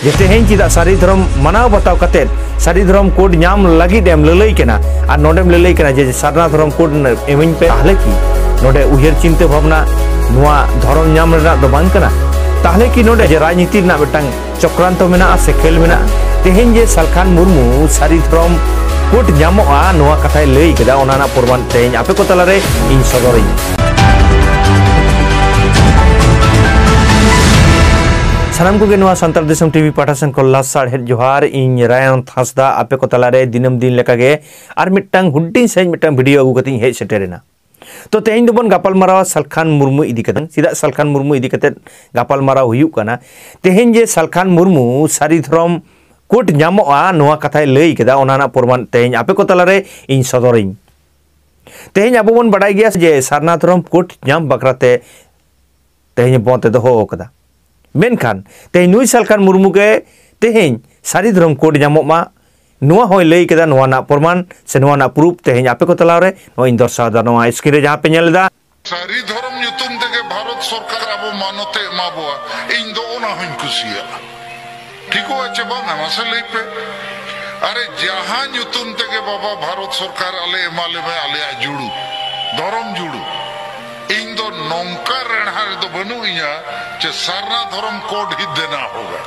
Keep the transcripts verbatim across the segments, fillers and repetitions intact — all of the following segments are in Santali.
ᱡᱮ ᱛᱮᱦᱮᱧ ᱪᱮᱫᱟᱜ ᱥᱟᱹᱨᱤ ᱫᱷᱚᱨᱚᱢ ᱢᱟᱱᱟᱣ ᱵᱟᱛᱟᱣ ᱠᱟᱛᱮᱫ ᱥᱟᱹᱨᱤ ᱫᱷᱚᱨᱚᱢ ᱠᱳᱰ ᱧᱟᱢ ᱞᱟᱹᱜᱤᱫ ᱮᱢ ᱞᱟᱹᱞᱟᱹᱭ ᱠᱟᱱᱟ ᱟᱨ ᱱᱚᱰᱮᱢ ᱞᱟᱹᱞᱟᱹᱭ ᱠᱟᱱᱟ ᱡᱮ ᱥᱟᱨᱱᱟ ᱫᱷᱚᱨᱚᱢ ᱠᱳᱰ ᱮᱢᱟᱹᱧ ᱯᱮ? ᱛᱟᱦᱞᱮ ᱠᱤ ᱱᱚᱰᱮ ᱩᱭᱦᱟᱹᱨ ᱪᱤᱱᱛᱟᱹ ᱵᱷᱟᱵᱽᱱᱟ ᱱᱚᱣᱟ ᱫᱷᱚᱨᱚᱢ ᱧᱟᱢ ᱨᱮᱱᱟᱜ ᱫᱚ ᱵᱟᱝ ᱠᱟᱱᱟ? ᱛᱟᱦᱞᱮ ᱠᱤ ᱱᱚᱰᱮ ᱡᱮ ᱨᱟᱡᱽᱱᱤᱛᱤ ᱨᱮᱱᱟᱜ ᱢᱤᱫᱴᱟᱝ ᱪᱚᱠᱨᱟᱱᱛᱚ ᱢᱮᱱᱟᱜᱼᱟ ᱥᱮ ᱠᱷᱮᱞ ᱢᱮᱱᱟᱜᱼᱟ? ᱛᱮᱦᱮᱧ ᱡᱮ ᱥᱟᱞᱠᱷᱟᱱ ᱢᱩᱨᱢᱩ ᱥᱟᱹᱨᱤ ᱫᱷᱚᱨᱚᱢ ᱠᱳᱰ ᱧᱟᱢᱚᱜᱼᱟ ᱱᱚᱣᱟ ᱠᱟᱛᱷᱟᱭ ᱞᱟᱹᱭ ᱠᱮᱫᱟ, ᱚᱱᱟ ᱨᱮᱱᱟᱜ ᱯᱨᱚᱢᱟᱱ ᱛᱮᱦᱮᱧ ᱟᱯᱮ ᱠᱚ ᱛᱟᱞᱟᱨᱮ ᱤᱧ ᱥᱚᱫᱚᱨᱟᱹᱧ᱾ ᱥᱟᱱᱟᱢ ᱠᱚᱜᱮ ᱱᱚᱣᱟ ᱥᱟᱱᱛᱟᱲ ᱫᱤᱥᱚᱢ ᱴᱤᱵᱷᱤ ᱯᱟᱦᱴᱟ ᱥᱮᱱ ᱠᱷᱚᱱ ᱞᱟᱥᱟᱲᱦᱮᱫ ᱡᱚᱦᱟᱨ᱾ ᱤᱧ ᱨᱟᱭᱚᱱ ᱦᱟᱸᱥᱫᱟ ᱟᱯᱮ ᱠᱚ ᱛᱟᱞᱟᱨᱮ ᱫᱤᱱᱟᱹᱢ ᱫᱤᱱ ᱞᱮᱠᱟᱜᱮ ᱟᱨ ᱢᱤᱫᱴᱟᱝ ᱦᱩᱰᱤᱧ ᱥᱟᱺᱦᱤᱡ ᱢᱤᱫᱴᱟᱝ ᱵᱷᱤᱰᱤᱭᱳ ᱟᱹᱜᱩ ᱠᱟᱛᱮᱧ ᱦᱮᱡ ᱥᱮᱴᱮᱨᱮᱱᱟ᱾ ᱛᱚ ᱛᱮᱦᱮᱧ ᱫᱚᱵᱚᱱ ᱜᱟᱯᱟᱞ ᱢᱟᱨᱟᱣᱟ ᱥᱟᱞᱠᱷᱟᱱ ᱢᱩᱨᱢᱩ ᱤᱫᱤ ᱠᱟᱛᱮ᱾ ᱪᱮᱫᱟᱜ ᱥᱟᱞᱠᱷᱟᱱ ᱢᱩᱨᱢᱩ ᱤᱫᱤ ᱠᱟᱛᱮ ᱜᱟᱯᱟᱞ ᱢᱟᱨᱟᱣ ᱦᱩᱭᱩᱜ ᱠᱟᱱᱟ? ᱛᱮᱦᱮᱧ ᱡᱮ ᱥᱟᱞᱠᱷᱟᱱ ᱢᱩᱨᱢᱩ ᱥᱟᱹᱨᱤ ᱫᱷᱚᱨᱚᱢ ᱠᱳᱰ ᱧᱟᱢᱚᱜᱼᱟ ᱱᱚᱣᱟ ᱠᱟᱛᱷᱟᱭ ᱞᱟᱹᱭ ᱠᱮᱫᱟ, ᱚᱱᱟ ᱨᱮᱱᱟᱜ ᱯᱨᱚᱢᱟᱱ ᱛᱮᱦᱮᱧ ᱟᱯᱮ ᱠᱚ ᱛᱟᱞᱟᱨᱮ ᱤᱧ ᱥᱚᱫᱚᱨᱟᱹᱧ᱾ ᱛᱮᱦᱮᱧ ᱟᱵᱚ ᱵᱚᱱ ᱵᱟᱰᱟᱭ ᱜᱮᱭᱟ ᱡᱮ ᱥᱟᱨᱱᱟ ᱫᱷᱚᱨᱚᱢ ᱠᱳᱰ ᱧᱟᱢ ᱵᱟᱠᱷᱨᱟ ᱛᱮ ᱛᱮᱦᱮᱧ ᱵᱚᱱᱫᱷ ᱮ ᱫᱚᱦᱚ ᱟᱠᱟᱫᱟ᱾ ᱢᱮᱱᱠᱷᱟᱱ ᱛᱮᱦᱮᱧ ᱱᱩᱭ ᱥᱟᱞᱠᱷᱟᱱ ᱢᱩᱨᱢᱩ ᱜᱮ ᱛᱮᱦᱮᱧ ᱥᱟᱹᱨᱤ ᱫᱷᱚᱨᱚᱢ ᱠᱳᱰ ᱧᱟᱢᱚᱜ ᱢᱟ, ᱱᱚᱣᱟ ᱦᱚᱸᱭ ᱞᱟᱹᱭ ᱠᱮᱫᱟ᱾ ᱱᱚᱣᱟ ᱨᱮᱱᱟᱜ ᱯᱨᱚᱢᱟᱱ ᱥᱮ ᱱᱚᱣᱟ ᱨᱮᱱᱟᱜ ᱯᱨᱩᱯ ᱛᱮᱦᱮᱧ ᱟᱯᱮ ᱠᱚ ᱛᱟᱞᱟᱨᱮ ᱱᱚᱣᱟᱧ ᱫᱚᱨᱥᱟᱣ ᱮᱫᱟ᱾ ᱱᱚᱣᱟ ᱥᱠᱨᱤᱱ ᱨᱮ ᱡᱟᱦᱟᱸ ᱯᱮ ᱧᱮᱞ ᱮᱫᱟ, ᱥᱟᱹᱨᱤ ᱫᱷᱚᱨᱚᱢ ᱧᱩᱛᱩᱢ ᱛᱮᱜᱮ ᱵᱷᱟᱨᱚᱛ ᱥᱚᱨᱠᱟᱨ ᱟᱵᱚ ᱢᱟᱱᱚᱛ ᱮ ᱮᱢᱟ ᱵᱚᱣᱟ, ᱤᱧ ᱫᱚ ᱚᱱᱟ ᱦᱚᱸᱧ ᱠᱩᱥᱤᱭᱟᱜᱼᱟ᱾ ᱴᱷᱤᱠᱚᱜᱼᱟ ᱪᱮ ᱵᱟᱝᱟ, ᱢᱟᱥᱮ ᱞᱟᱹᱭ ᱯᱮ᱾ ᱟᱨᱮ, ᱡᱟᱦᱟᱸ ᱧᱩᱛᱩᱢ ᱛᱮᱜᱮ ᱵᱟᱵᱟ ᱵᱷᱟᱨᱚᱛ ᱥᱚᱨᱠᱟᱨ ᱟᱞᱮ ᱮᱢᱟ ᱞᱮᱢᱮ ᱟᱞᱮᱭᱟᱜ ᱡᱩᱲᱩ, ᱫᱷᱚᱨᱚᱢ ᱡᱩᱲᱩ, ᱤᱧ ᱫᱚ ᱱᱚᱝᱠᱟ ᱨᱮᱲᱦᱟ ᱨᱮᱫᱚ ᱵᱟᱹᱱᱩᱜ ᱤᱧᱟ ᱪᱮ ᱥᱟᱨᱱᱟ ᱫᱷᱚᱨᱚᱢ ᱠᱳᱰ ᱦᱤ ᱫᱮᱱᱟ ᱦᱳᱜᱟ᱾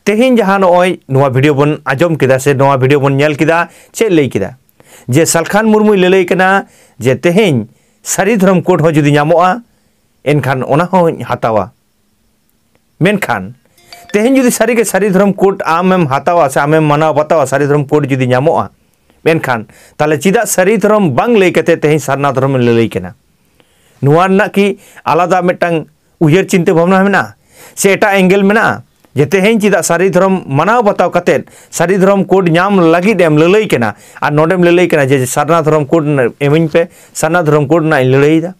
ᱛᱮᱦᱮᱧ ᱡᱟᱦᱟᱸ ᱱᱚᱜᱼᱚᱭ ᱱᱚᱣᱟ ᱵᱷᱤᱰᱤᱭᱳ ᱵᱚᱱ ᱟᱸᱡᱚᱢ ᱠᱮᱫᱟ ᱥᱮ ᱱᱚᱣᱟ ᱵᱷᱤᱰᱤᱭᱳ ᱵᱚᱱ ᱧᱮᱞ ᱠᱮᱫᱟ, ᱪᱮᱫ ᱞᱟᱹᱭ ᱠᱮᱫᱟ? ᱡᱮ ᱥᱟᱞᱠᱷᱟᱱ ᱢᱩᱨᱢᱩᱭ ᱞᱟᱹᱞᱟᱹᱭ ᱠᱟᱱᱟ ᱡᱮ ᱛᱮᱦᱮᱧ ᱥᱟᱹᱨᱤ ᱫᱷᱚᱨᱚᱢ ᱠᱳᱰ ᱦᱚᱸ ᱡᱩᱫᱤ ᱧᱟᱢᱚᱜᱼᱟ, ᱮᱱᱠᱷᱟᱱ ᱚᱱᱟ ᱦᱚᱸᱧ ᱦᱟᱛᱟᱣᱟ᱾ ᱢᱮᱱᱠᱷᱟᱱ ᱛᱮᱦᱮᱧ ᱡᱩᱫᱤ ᱥᱟᱹᱨᱤᱜᱮ ᱥᱟᱹᱨᱤ ᱫᱷᱚᱨᱚᱢ ᱠᱳᱰ ᱟᱢᱮᱢ ᱦᱟᱛᱟᱣᱟ ᱥᱮ ᱟᱢᱮᱢ ᱢᱟᱱᱟᱣ ᱵᱟᱛᱟᱣᱟ, ᱥᱟᱹᱨᱤ ᱫᱷᱚᱨᱚᱢ ᱠᱳᱰ ᱡᱩᱫᱤ ᱧᱟᱢᱚᱜᱼᱟ, ᱢᱮᱱᱠᱷᱟᱱ ᱛᱟᱦᱞᱮ ᱪᱮᱫᱟᱜ ᱥᱟᱹᱨᱤ ᱫᱷᱚᱨᱚᱢ ᱵᱟᱝ ᱞᱟᱹᱭ ᱠᱟᱛᱮ ᱛᱮᱦᱮᱧ ᱥᱟᱨᱱᱟ ᱫᱷᱚᱨᱚᱢᱮ ᱞᱟᱹᱞᱟᱹᱭ ᱠᱟᱱᱟ? ᱱᱚᱣᱟ ᱨᱮᱱᱟᱜ ᱠᱤ ᱟᱞᱟᱫᱟ ᱢᱤᱫᱴᱟᱝ ᱩᱭᱦᱟᱹᱨ ᱪᱤᱱᱛᱟᱹ ᱵᱷᱟᱵᱽᱱᱟ ᱢᱮᱱᱟᱜᱼᱟ ᱥᱮ ᱮᱴᱟᱜ ᱮᱝᱜᱮᱞ ᱢᱮᱱᱟᱜᱼᱟ? ᱡᱮ ᱛᱮᱦᱮᱧ ᱪᱮᱫᱟᱜ ᱥᱟᱹᱨᱤ ᱫᱷᱚᱨᱚᱢ ᱢᱟᱱᱟᱣ ᱵᱟᱛᱟᱣ ᱠᱟᱛᱮᱫ ᱥᱟᱹᱨᱤ ᱫᱷᱚᱨᱚᱢ ᱠᱳᱰ ᱧᱟᱢ ᱞᱟᱹᱜᱤᱫ ᱮᱢ ᱞᱟᱹᱞᱟᱹᱭ ᱠᱟᱱᱟ ᱟᱨ ᱱᱚᱰᱮᱢ ᱞᱟᱹᱞᱟᱹᱭ ᱠᱟᱱᱟ ᱡᱮ ᱥᱟᱨᱱᱟ ᱫᱷᱚᱨᱚᱢ ᱠᱳᱰ ᱮᱢᱟᱹᱧ ᱯᱮ, ᱥᱟᱨᱱᱟ ᱫᱷᱚᱨᱚᱢ ᱠᱳᱰ ᱨᱮᱱᱟᱜ ᱤᱧ ᱞᱟᱹᱲᱦᱟᱹᱭᱮᱫᱟ?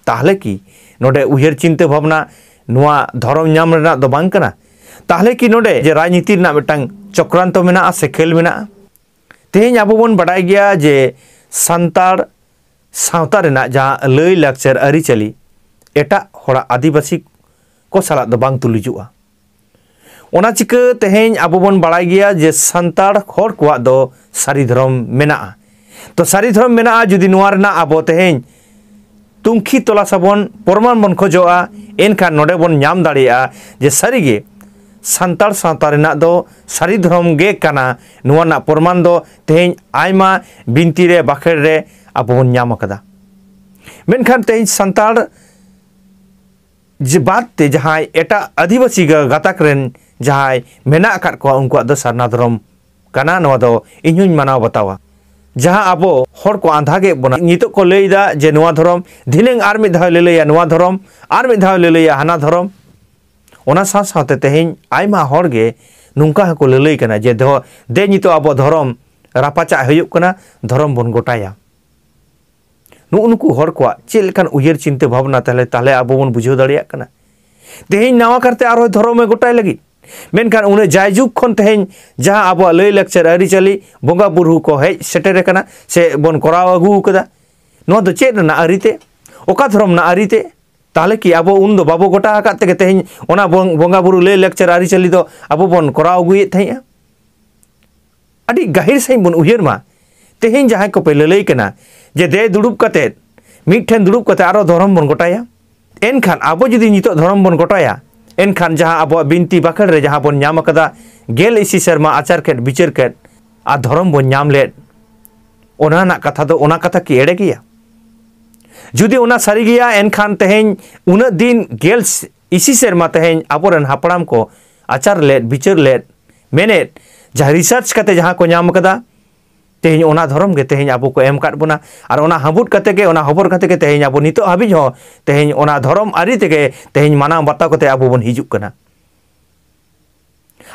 ᱛᱟᱦᱞᱮ ᱠᱤ ᱱᱚᱰᱮ ᱩᱭᱦᱟᱹᱨ ᱪᱤᱱᱛᱟᱹ ᱵᱷᱟᱵᱽᱱᱟ ᱱᱚᱣᱟ ᱫᱷᱚᱨᱚᱢ ᱧᱟᱢ ᱨᱮᱱᱟᱜ ᱫᱚ ᱵᱟᱝ ᱠᱟᱱᱟ? ᱛᱟᱦᱞᱮ ᱠᱤ ᱱᱚᱰᱮ ᱡᱮ ᱨᱟᱡᱽᱱᱤᱛᱤ ᱨᱮᱱᱟᱜ ᱢᱤᱫᱴᱟᱝ ᱪᱚᱠᱨᱟᱱᱛᱚ ᱢᱮᱱᱟᱜᱼᱟ ᱥᱮ ᱠᱷᱮᱞ ᱢᱮᱱᱟᱜᱼᱟ? ᱛᱮᱦᱮᱧ ᱟᱵᱚ ᱵᱚᱱ ᱵᱟᱰᱟᱭ ᱜᱮᱭᱟ ᱡᱮ ᱥᱟᱱᱛᱟᱲ ᱥᱟᱶᱛᱟ ᱨᱮᱱᱟᱜ ᱡᱟᱦᱟᱸ ᱞᱟᱹᱭ ᱞᱟᱠᱪᱟᱨ ᱟᱹᱨᱤᱪᱟᱹᱞᱤ ᱮᱴᱟᱜ ᱦᱚᱲᱟᱜ ᱟᱹᱫᱤᱵᱟᱹᱥᱤ ᱠᱚ ᱥᱟᱞᱟᱜ ᱫᱚ ᱵᱟᱝ ᱛᱩᱞᱩᱡᱚᱜᱼᱟ᱾ ᱚᱱᱟ ᱪᱤᱠᱟᱹ ᱛᱮᱦᱮᱧ ᱟᱵᱚ ᱵᱚᱱ ᱵᱟᱲᱟᱭ ᱜᱮᱭᱟ ᱡᱮ ᱥᱟᱱᱛᱟᱲ ᱦᱚᱲ ᱠᱚᱣᱟᱜ ᱫᱚ ᱥᱟᱹᱨᱤ ᱫᱷᱚᱨᱚᱢ ᱢᱮᱱᱟᱜᱼᱟ᱾ ᱛᱚ ᱥᱟᱹᱨᱤ ᱫᱷᱚᱨᱚᱢ ᱢᱮᱱᱟᱜᱼᱟ, ᱡᱩᱫᱤ ᱱᱚᱣᱟ ᱨᱮᱱᱟᱜ ᱟᱵᱚ ᱛᱮᱦᱮᱧ ᱛᱩᱝᱠᱷᱤ ᱛᱚᱞᱟᱥ ᱟᱵᱚᱱ, ᱯᱨᱚᱢᱟᱱ ᱵᱚᱱ ᱠᱷᱚᱡᱚᱜᱼᱟ, ᱮᱱᱠᱷᱟᱱ ᱱᱚᱰᱮ ᱵᱚᱱ ᱧᱟᱢ ᱫᱟᱲᱮᱭᱟᱜᱼᱟ ᱡᱮ ᱥᱟᱹᱨᱤᱜᱮ ᱥᱟᱱᱛᱟᱲ ᱥᱟᱶᱛᱟ ᱨᱮᱱᱟᱜ ᱫᱚ ᱥᱟᱹᱨᱤ ᱫᱷᱚᱨᱚᱢ ᱜᱮ ᱠᱟᱱᱟ᱾ ᱱᱚᱣᱟ ᱨᱮᱱᱟᱜ ᱯᱨᱚᱢᱟᱱ ᱫᱚ ᱛᱮᱦᱮᱧ ᱟᱭᱢᱟ ᱵᱤᱱᱛᱤ ᱨᱮ, ᱵᱟᱠᱷᱮᱲ ᱨᱮ ᱟᱵᱚ ᱵᱚᱱ ᱧᱟᱢ ᱟᱠᱟᱫᱟ᱾ ᱢᱮᱱᱠᱷᱟᱱ ᱛᱮᱦᱮᱧ ᱥᱟᱱᱛᱟᱲ ᱡᱮ ᱵᱟᱫ ᱛᱮ ᱡᱟᱦᱟᱸᱭ ᱮᱴᱟᱜ ᱟᱹᱫᱤᱵᱟᱹᱥᱤ ᱜᱟ-, ᱜᱟᱛᱟᱠ ᱨᱮᱱ ᱡᱟᱦᱟᱸᱭ ᱢᱮᱱᱟᱜ ᱟᱠᱟᱫ ᱠᱚᱣᱟ, ᱩᱱᱠᱩᱣᱟᱜ ᱫᱚ ᱥᱟᱨᱱᱟ ᱫᱷᱚᱨᱚᱢ ᱠᱟᱱᱟ, ᱱᱚᱣᱟ ᱫᱚ ᱤᱧ ᱦᱚᱸᱧ ᱢᱟᱱᱟᱣ ᱵᱟᱛᱟᱣᱟ᱾ ᱡᱟᱦᱟᱸ ᱟᱵᱚ ᱦᱚᱲ ᱠᱚ ᱟᱸᱫᱷᱟ ᱠᱮᱫ ᱵᱚᱱᱟ, ᱱᱤᱛᱚᱜ ᱠᱚ ᱞᱟᱹᱭ ᱮᱫᱟ ᱡᱮ ᱱᱚᱣᱟ ᱫᱷᱚᱨᱚᱢ, ᱫᱷᱤᱱᱟᱹᱝ ᱟᱨ ᱢᱤᱫ ᱫᱷᱟᱣ ᱞᱟᱹᱞᱟᱹᱭᱟ ᱱᱚᱣᱟ ᱫᱷᱚᱨᱚᱢ, ᱟᱨ ᱢᱤᱫ ᱫᱷᱟᱣ ᱞᱟᱹᱞᱟᱹᱭᱟ ᱦᱟᱱᱟ ᱫᱷᱚᱨᱚᱢ᱾ ᱚᱱᱟ ᱥᱟᱶ ᱥᱟᱶᱛᱮ ᱛᱮᱦᱮᱧ ᱟᱭᱢᱟ ᱦᱚᱲ ᱜᱮ ᱱᱚᱝᱠᱟ ᱦᱚᱸᱠᱚ ᱞᱟᱹᱞᱟᱹᱭ ᱠᱟᱱᱟ ᱡᱮ ᱫᱚ, ᱫᱮ ᱱᱤᱛᱚᱜ ᱟᱵᱚ ᱫᱷᱚᱨᱚᱢ ᱨᱟᱯᱟᱪᱟᱜ ᱦᱩᱭᱩᱜ ᱠᱟᱱᱟ, ᱫᱷᱚᱨᱚᱢ ᱵᱚᱱ ᱜᱚᱴᱟᱭᱟ᱾ ᱱᱩᱜᱼᱩ ᱱᱩᱠᱩ ᱦᱚᱲ ᱠᱚᱣᱟᱜ ᱪᱮᱫ ᱞᱮᱠᱟᱱ ᱩᱭᱦᱟᱹᱨ ᱪᱤᱱᱛᱟᱹ ᱵᱷᱟᱵᱽᱱᱟ ᱛᱟᱦᱞᱮ, ᱛᱟᱦᱞᱮ ᱟᱵᱚ ᱵᱚᱱ ᱵᱩᱡᱷᱟᱹᱣ ᱫᱟᱲᱮᱭᱟᱜ ᱠᱟᱱᱟ᱾ ᱛᱮᱦᱮᱧ ᱱᱟᱣᱟ ᱠᱟᱨᱛᱮ ᱟᱨᱦᱚᱸ ᱫᱷᱚᱨᱚᱢᱮ ᱜᱚᱴᱟᱭ ᱞᱟᱹᱜᱤᱫ᱾ ᱢᱮᱱᱠᱷᱟᱱ ᱩᱱᱟᱹᱜ ᱡᱟᱭᱡᱩᱜᱽ ᱠᱷᱚᱱ ᱛᱮᱦᱮᱧ ᱡᱟᱦᱟᱸ ᱟᱵᱚᱣᱟᱜ ᱞᱟᱹᱭ ᱞᱟᱠᱪᱟᱨ ᱟᱹᱨᱤᱪᱟᱹᱞᱤ ᱵᱚᱸᱜᱟ ᱵᱩᱨᱩ ᱠᱚ ᱦᱮᱡ ᱥᱮᱴᱮᱨ ᱟᱠᱟᱱᱟ ᱥᱮ ᱵᱚᱱ ᱠᱚᱨᱟᱣ ᱟᱹᱜᱩ ᱟᱠᱟᱫᱟ, ᱱᱚᱣᱟ ᱫᱚ ᱪᱮᱫ ᱨᱮᱱᱟᱜ ᱟᱹᱨᱤᱛᱮ? ᱚᱠᱟ ᱫᱷᱚᱨᱚᱢ ᱨᱮᱱᱟᱜ ᱟᱹᱨᱤᱛᱮ? ᱛᱟᱦᱞᱮ ᱠᱤ ᱟᱵᱚ ᱩᱱ ᱫᱚ ᱵᱟᱵᱚ ᱜᱚᱴᱟ ᱟᱠᱟᱫ ᱛᱮᱜᱮ ᱛᱮᱦᱮᱧ ᱚᱱᱟ ᱵᱚᱝ-, ᱵᱚᱸᱜᱟ ᱵᱩᱨᱩ ᱞᱟᱹᱭ ᱞᱟᱠᱪᱟᱨ ᱟᱹᱨᱤᱪᱟᱹᱞᱤ ᱫᱚ ᱟᱵᱚ ᱵᱚᱱ ᱠᱚᱨᱟᱣ ᱟᱹᱜᱩᱭᱮᱫ ᱛᱟᱦᱮᱸᱫᱼᱟ? ᱟᱹᱰᱤ ᱜᱟᱹᱦᱤᱨ ᱥᱟᱺᱦᱤᱡ ᱵᱚᱱ ᱩᱭᱦᱟᱹᱨ ᱢᱟ᱾ ᱛᱮᱦᱮᱧ ᱡᱟᱦᱟᱸᱭ ᱠᱚᱯᱮ ᱞᱟᱹᱞᱟᱹᱭ ᱠᱟᱱᱟ ᱡᱮ ᱫᱮ ᱫᱩᱲᱩᱵ ᱠᱟᱛᱮᱫ, ᱢᱤᱫ ᱴᱷᱮᱱ ᱫᱩᱲᱩᱵ ᱠᱟᱛᱮᱫ ᱟᱨᱚ ᱫᱷᱚᱨᱚᱢ ᱵᱚᱱ ᱜᱚᱴᱟᱭᱟ, ᱮᱱᱠᱷᱟᱱ ᱟᱵᱚ ᱡᱩᱫᱤ ᱱᱤᱛᱚᱜ ᱫᱷᱚᱨᱚᱢ ᱵᱚᱱ ᱜᱚᱴᱟᱭᱟ, ᱮᱱᱠᱷᱟᱱ ᱡᱟᱦᱟᱸ ᱟᱵᱚᱣᱟᱜ ᱵᱤᱱᱛᱤ ᱵᱟᱠᱷᱮᱲ ᱨᱮ ᱡᱟᱦᱟᱸ ᱵᱚᱱ ᱧᱟᱢ ᱟᱠᱟᱫᱟ, ᱜᱮᱞ ᱤᱥᱤ ᱥᱮᱨᱢᱟ ᱟᱪᱟᱨ ᱠᱮᱫ ᱵᱤᱪᱟᱹᱨ ᱠᱮᱫ ᱟᱨ ᱫᱷᱚᱨᱚᱢ ᱵᱚᱱ ᱧᱟᱢ ᱞᱮᱫ, ᱚᱱᱟ ᱨᱮᱱᱟᱜ ᱠᱟᱛᱷᱟ ᱫᱚ, ᱚᱱᱟ ᱠᱟᱛᱷᱟ ᱠᱤ ᱮᱲᱮ ᱜᱮᱭᱟ? ᱡᱩᱫᱤ ᱚᱱᱟ ᱥᱟᱹᱨᱤ ᱜᱮᱭᱟ, ᱮᱱᱠᱷᱟᱱ ᱛᱮᱦᱮᱧ ᱩᱱᱟᱹᱜ ᱫᱤᱱ ᱜᱮᱞ ᱤᱥᱤ ᱥᱮᱨᱢᱟ ᱛᱮᱦᱮᱧ ᱟᱵᱚᱨᱮᱱ ᱦᱟᱯᱲᱟᱢ ᱠᱚ ᱟᱪᱟᱨ ᱞᱮᱫ, ᱵᱤᱪᱟᱹᱨ ᱞᱮᱫ, ᱢᱮᱱᱮᱫ, ᱡᱟᱦᱟᱸ ᱨᱤᱥᱟᱨᱪ ᱠᱟᱛᱮ ᱡᱟᱦᱟᱸ ᱠᱚ ᱧᱟᱢ ᱠᱟᱫᱟ, ᱛᱮᱦᱮᱧ ᱚᱱᱟ ᱫᱷᱚᱨᱚᱢ ᱜᱮ ᱛᱮᱦᱮᱧ ᱟᱵᱚ ᱠᱚ ᱮᱢ ᱠᱟᱫ ᱵᱚᱱᱟ᱾ ᱟᱨ ᱚᱱᱟ ᱦᱟᱹᱵᱩᱫ ᱠᱟᱛᱮ ᱜᱮ, ᱚᱱᱟ ᱦᱚᱵᱚᱨ ᱠᱟᱛᱮ ᱜᱮ ᱛᱮᱦᱮᱧ ᱟᱵᱚ ᱱᱤᱛᱚᱜ ᱦᱟᱹᱵᱤᱡ ᱦᱚᱸ ᱛᱮᱦᱮᱧ ᱚᱱᱟ ᱫᱷᱚᱨᱚᱢ ᱟᱹᱨᱤ ᱛᱮᱜᱮ ᱛᱮᱦᱮᱧ ᱢᱟᱱᱟᱣ ᱵᱟᱛᱟᱣ ᱠᱟᱛᱮ ᱟᱵᱚ ᱵᱚᱱ ᱦᱤᱡᱩᱜ ᱠᱟᱱᱟ᱾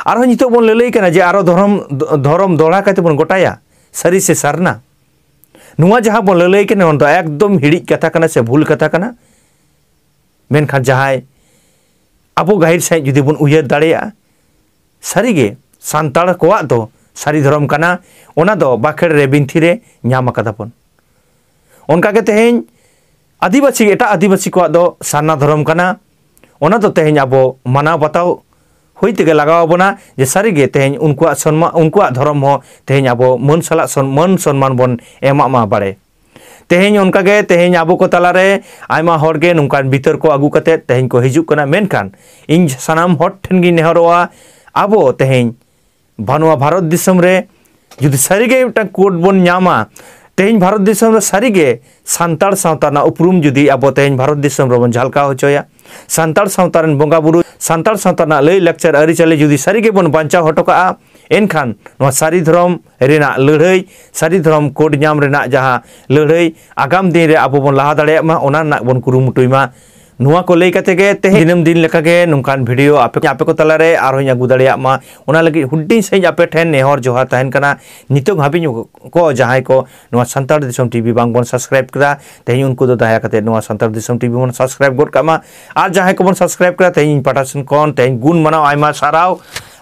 ᱟᱨᱦᱚᱸ ᱱᱤᱛᱚᱜ ᱵᱚᱱ ᱞᱟᱹᱞᱟᱹᱭ ᱠᱟᱱᱟ ᱡᱮ ᱟᱨᱚ ᱫᱷᱚᱨᱚᱢ, ᱫᱷᱚᱨᱚᱢ ᱫᱚᱦᱲᱟ ᱠᱟᱛᱮ ᱵᱚᱱ ᱜᱚᱴᱟᱭᱟ, ᱥᱟᱹᱨᱤ ᱥᱮ ᱥᱟᱨᱱᱟ᱾ ᱱᱚᱣᱟ ᱡᱟᱦᱟᱸ ᱵᱚᱱ ᱞᱟᱹᱞᱟᱹᱭ ᱠᱟᱱᱟ, ᱚᱱᱟ ᱫᱚ ᱮᱠᱫᱚᱢ ᱦᱤᱲᱤᱡ ᱠᱟᱛᱷᱟ ᱠᱟᱱᱟ ᱥᱮ ᱵᱷᱩᱞ ᱠᱟᱛᱷᱟ ᱠᱟᱱᱟ᱾ ᱢᱮᱱᱠᱷᱟᱱ ᱡᱟᱦᱟᱸᱭ ᱟᱵᱚ ᱜᱟᱹᱦᱤᱨ ᱥᱟᱺᱦᱤᱡ ᱡᱩᱫᱤ ᱵᱚᱱ ᱩᱭᱦᱟᱹᱨ ᱫᱟᱲᱮᱭᱟᱜᱼᱟ, ᱥᱟᱹᱨᱤᱜᱮ ᱥᱟᱱᱛᱟᱲ ᱠᱚᱣᱟᱜ ᱫᱚ ᱥᱟᱹᱨᱤ ᱫᱷᱚᱨᱚᱢ ᱠᱟᱱᱟ, ᱚᱱᱟ ᱫᱚ ᱵᱟᱠᱷᱮᱲ ᱨᱮ, ᱵᱤᱱᱛᱷᱤ ᱨᱮ ᱧᱟᱢ ᱟᱠᱟᱫᱟ ᱵᱚᱱ᱾ ᱚᱱᱠᱟᱜᱮ ᱛᱮᱦᱮᱧ ᱟᱹᱫᱤᱵᱟᱹᱥᱤ, ᱮᱴᱟᱜ ᱟᱹᱫᱤᱵᱟᱹᱥᱤ ᱠᱚᱣᱟᱜ ᱫᱚ ᱥᱟᱨᱱᱟ ᱫᱷᱚᱨᱚᱢ ᱠᱟᱱᱟ, ᱚᱱᱟ ᱫᱚ ᱛᱮᱦᱮᱧ ᱟᱵᱚ ᱢᱟᱱᱟᱣ ᱵᱟᱛᱟᱣ ᱦᱩᱭ ᱛᱮᱜᱮ ᱞᱟᱜᱟᱣ ᱟᱵᱚᱱᱟ ᱡᱮ ᱥᱟᱹᱨᱤᱜᱮ ᱛᱮᱦᱮᱧ ᱩᱱᱠᱩᱣᱟᱜ ᱥᱚᱱᱢᱟ-, ᱩᱱᱠᱩᱣᱟᱜ ᱫᱷᱚᱨᱚᱢ ᱦᱚᱸ ᱛᱮᱦᱮᱧ ᱟᱵᱚ ᱢᱟᱹᱱ ᱥᱟᱞᱟᱜ ᱥᱚᱱ-, ᱢᱟᱹᱱ ᱥᱚᱱᱢᱟᱱ ᱵᱚᱱ ᱮᱢᱟᱜ ᱢᱟ ᱵᱟᱲᱮ᱾ ᱛᱮᱦᱮᱧ ᱚᱱᱠᱟᱜᱮ ᱛᱮᱦᱮᱧ ᱟᱵᱚ ᱠᱚ ᱛᱟᱞᱟᱨᱮ ᱟᱭᱢᱟ ᱦᱚᱲ ᱜᱮ ᱱᱚᱝᱠᱟᱱ ᱵᱤᱛᱟᱹᱨ ᱠᱚ ᱟᱹᱜᱩ ᱠᱟᱛᱮᱫ ᱛᱮᱦᱮᱧ ᱠᱚ ᱦᱤᱡᱩᱜ ᱠᱟᱱᱟ, ᱢᱮᱱᱠᱷᱟᱱ ᱤᱧ ᱥᱟᱱᱟᱢ ᱦᱚᱲ ᱴᱷᱮᱱ ᱜᱤᱧ ᱱᱮᱦᱚᱨᱚᱜᱼᱟ, ᱟᱵᱚ ᱛᱮᱦᱮᱧ ᱵᱷᱟ-, ᱱᱚᱣᱟ ᱵᱷᱟᱨᱚᱛ ᱫᱤᱥᱚᱢ ᱨᱮ ᱡᱩᱫᱤ ᱥᱟᱹᱨᱤᱜᱮ ᱢᱤᱫᱴᱟᱝ ᱠᱳᱰ ᱵᱚᱱ ᱧᱟᱢᱟ, ᱛᱮᱦᱮᱧ ᱵᱷᱟᱨᱚᱛ ᱫᱤᱥᱚᱢ ᱨᱮ ᱥᱟᱹᱨᱤᱜᱮ ᱥᱟᱱᱛᱟᱲ ᱥᱟᱶᱛᱟ ᱨᱮᱱᱟᱜ ᱩᱯᱨᱩᱢ ᱡᱩᱫᱤ ᱟᱵᱚ ᱛᱮᱦᱮᱧ ᱵᱷᱟᱨᱚᱛ ᱫᱤᱥᱚᱢ ᱨᱮᱵᱚᱱ ᱡᱷᱟᱞᱠᱟᱣ ᱦᱚᱪᱚᱭᱟ, ᱥᱟᱱᱛᱟᱲ ᱥᱟᱶᱛᱟ ᱨᱮᱱ ᱵᱚᱸᱜᱟ ᱵᱩᱨᱩ, ᱥᱟᱱᱛᱟᱲ ᱥᱟᱶᱛᱟ ᱨᱮᱱᱟᱜ ᱞᱟᱹᱭ ᱞᱟᱠᱪᱟᱨ ᱟᱹᱨᱤᱪᱟᱹᱞᱤ ᱡᱩᱫᱤ ᱥᱟᱹᱨᱤ ᱜᱮᱵᱚᱱ ᱵᱟᱧᱪᱟᱣ ᱦᱚᱴᱚ ᱠᱟᱜᱼᱟ, ᱮᱱᱠᱷᱟᱱ ᱱᱚᱣᱟ ᱥᱟᱹᱨᱤ ᱫᱷᱚᱨᱚᱢ ᱨᱮᱱᱟᱜ ᱞᱟᱹᱲᱦᱟᱹᱭ, ᱥᱟᱹᱨᱤ ᱫᱷᱚᱨᱚᱢ ᱠᱳᱰ ᱧᱟᱢ ᱨᱮᱱᱟᱜ ᱡᱟᱦᱟᱸ ᱞᱟᱹᱲᱦᱟᱹᱭ ᱟᱜᱟᱢ ᱫᱤᱱ ᱨᱮ ᱟᱵᱚ ᱵᱚᱱ ᱞᱟᱦᱟ ᱫᱟᱲᱮᱭᱟᱜ ᱢᱟ, ᱚᱱᱟ ᱨᱮᱱᱟᱜ ᱵᱚᱱ ᱠᱩᱨᱩᱢᱩᱴᱩᱭ ᱢᱟ᱾ ᱱᱚᱣᱟ ᱠᱚ ᱞᱟᱹᱭ ᱠᱟᱛᱮ ᱜᱮ ᱛᱮᱦᱮᱧ ᱫᱤᱱᱟᱹᱢ ᱫᱤᱱ ᱞᱮᱠᱟᱜᱮ ᱱᱚᱝᱠᱟᱱ ᱵᱷᱤᱰᱤᱭᱳ ᱟᱯᱮ, ᱟᱯᱮ ᱠᱚ ᱛᱟᱞᱟᱨᱮ ᱟᱨᱦᱚᱸᱧ ᱟᱹᱜᱩ ᱫᱟᱲᱮᱭᱟᱜ ᱢᱟ, ᱚᱱᱟ ᱞᱟᱹᱜᱤᱫ ᱦᱩᱰᱤᱧ ᱥᱟᱺᱦᱤᱡ ᱟᱯᱮ ᱴᱷᱮᱱ ᱱᱮᱦᱚᱨ ᱡᱚᱦᱟᱨ ᱛᱟᱦᱮᱱ ᱠᱟᱱᱟ᱾ ᱱᱤᱛᱚᱜ ᱦᱟᱹᱵᱤᱡ ᱠᱚ ᱡᱟᱦᱟᱸᱭ ᱠᱚ ᱱᱚᱣᱟ ᱥᱟᱱᱛᱟᱲ ᱫᱤᱥᱚᱢ ᱴᱤᱵᱷᱤ ᱵᱟᱝ ᱵᱚᱱ ᱥᱟᱵᱥᱠᱨᱟᱭᱤᱵ ᱠᱮᱫᱟ, ᱛᱮᱦᱮᱧ ᱩᱱᱠᱩ ᱫᱚ ᱫᱟᱭᱟ ᱠᱟᱛᱮ ᱱᱚᱣᱟ ᱥᱟᱱᱛᱟᱲ ᱫᱤᱥᱚᱢ ᱴᱤᱵᱷᱤ ᱵᱚᱱ ᱥᱟᱵᱥᱠᱨᱟᱭᱤᱵ ᱜᱚᱫ ᱠᱟᱜ ᱢᱟ᱾ ᱟᱨ ᱡᱟᱦᱟᱸᱭ ᱠᱚᱵᱚᱱ ᱥᱟᱵᱥᱠᱨᱟᱭᱤᱵ ᱠᱮᱫᱟ, ᱛᱮᱦᱮᱧ ᱤᱧ ᱯᱟᱦᱴᱟ ᱥᱮᱱ ᱠᱷᱚᱱ ᱛᱮᱦᱮᱧ ᱜᱩᱱ ᱢᱟᱱᱟᱣ ᱟᱭᱢᱟ ᱥᱟᱨᱦᱟᱣ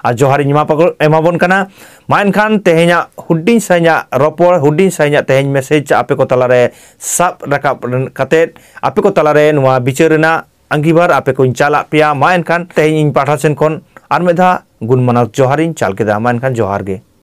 ᱟᱨ ᱡᱚᱦᱟᱨ ᱤᱧ ᱮᱢᱟ ᱯᱟᱜᱚ-, ᱮᱢᱟᱵᱚᱱ ᱠᱟᱱᱟ᱾ ᱢᱟ ᱮᱱᱠᱷᱟᱱ ᱛᱮᱦᱮᱧᱟᱜ ᱦᱩᱰᱤᱧ ᱥᱟᱺᱦᱤᱡᱟᱜ ᱨᱚᱯᱚᱲ, ᱦᱩᱰᱤᱧ ᱥᱟᱺᱦᱤᱡᱟᱜ ᱛᱮᱦᱮᱧ ᱢᱮᱥᱮᱡᱽ ᱟᱯᱮ ᱠᱚ ᱛᱟᱞᱟᱨᱮ ᱥᱟᱵ ᱨᱟᱠᱟᱵ ᱨᱮᱱ-, ᱠᱟᱛᱮᱫ ᱟᱯᱮ ᱠᱚ ᱛᱟᱞᱟᱨᱮ ᱱᱚᱣᱟ ᱵᱤᱪᱟᱹᱨ ᱨᱮᱱᱟᱜ ᱟᱸᱜᱤᱵᱷᱟᱨ ᱟᱯᱮ ᱠᱚᱧ ᱪᱟᱞᱟᱜ ᱯᱮᱭᱟ᱾ ᱢᱟ ᱮᱱᱠᱷᱟᱱ ᱛᱮᱦᱮᱧ ᱤᱧ ᱯᱟᱦᱴᱟ ᱥᱮᱱ ᱠᱷᱚᱱ ᱟᱨ ᱢᱤᱫ ᱫᱷᱟᱣ ᱜᱩᱱ ᱢᱟᱱᱟᱣ ᱡᱚᱦᱟᱨᱤᱧ ᱪᱟᱞ ᱠᱮᱫᱟ᱾ ᱢᱟ ᱮᱱᱠᱷᱟᱱ ᱡᱚᱦᱟᱨ ᱜᱮ᱾